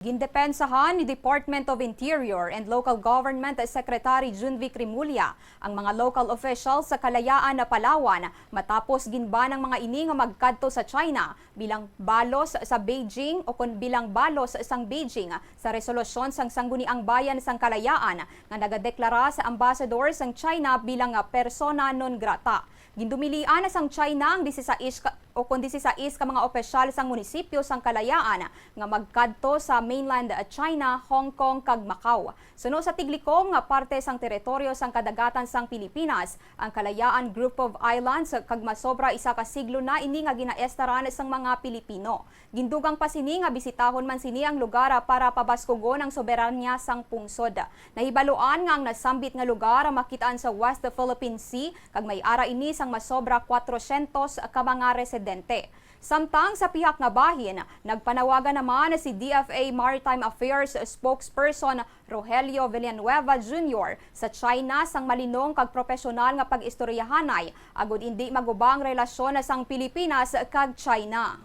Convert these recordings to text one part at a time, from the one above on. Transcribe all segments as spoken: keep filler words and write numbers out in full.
Gindepensahan ni Department of Interior and Local Government Secretary Junvic Remulla ang mga local officials sa Kalayaan, Palawan, matapos ginban ang mga ini nga magkadto sa China bilang balos sa Beijing o kon bilang balos sang Beijing sa resolusyon sang Sangguniang Bayan sang Kalayaan nga nagadeklara sa ambassador sang China bilang nga persona non grata. Gindumilian sang China ang disisais ka, o kon disisais ka mga opisyal sang munisipyo sang Kalayaan nga magkadto sa mainland China, Hong Kong, kag Macau. Suno sa tiglikom nga parte sang teritoryo sang kadagatan sang Pilipinas, ang Kalayaan Group of Islands, kag masobra isa ka siglo na ini nga ginaestaran sang mga Pilipino. Gindugang pa sini nga bisitahon man sini ang lugar para pabaskugon ang soberanya sang pungsod. Nahibaluan nga ang nasambit nga lugar makit-an sa West Philippine Sea, kag may ara ini sang masobra kwatrosyentos ka mga residente. Samtang sa pihak nga bahin, nagpanawagan naman si D F A Maritime Affairs Spokesperson Rogelio Villanueva Junior sa China sang malinong kag propesyonal nga pag-istoryahanay agud indi maguba ang relasyon sang Pilipinas kag China.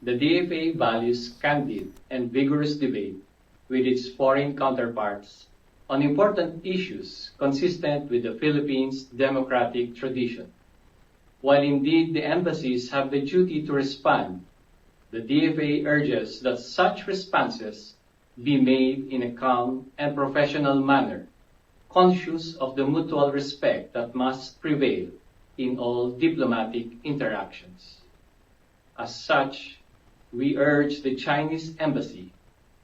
The D F A values candid and vigorous debate with its foreign counterparts on important issues consistent with the Philippines' democratic tradition. While indeed the embassies have the duty to respond, the D F A urges that such responses be made in a calm and professional manner, conscious of the mutual respect that must prevail in all diplomatic interactions. As such, we urge the Chinese embassy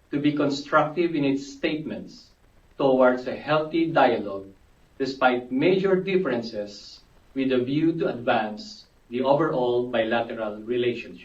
to be constructive in its statements towards a healthy dialogue despite major differences with a view to advance the overall bilateral relationship.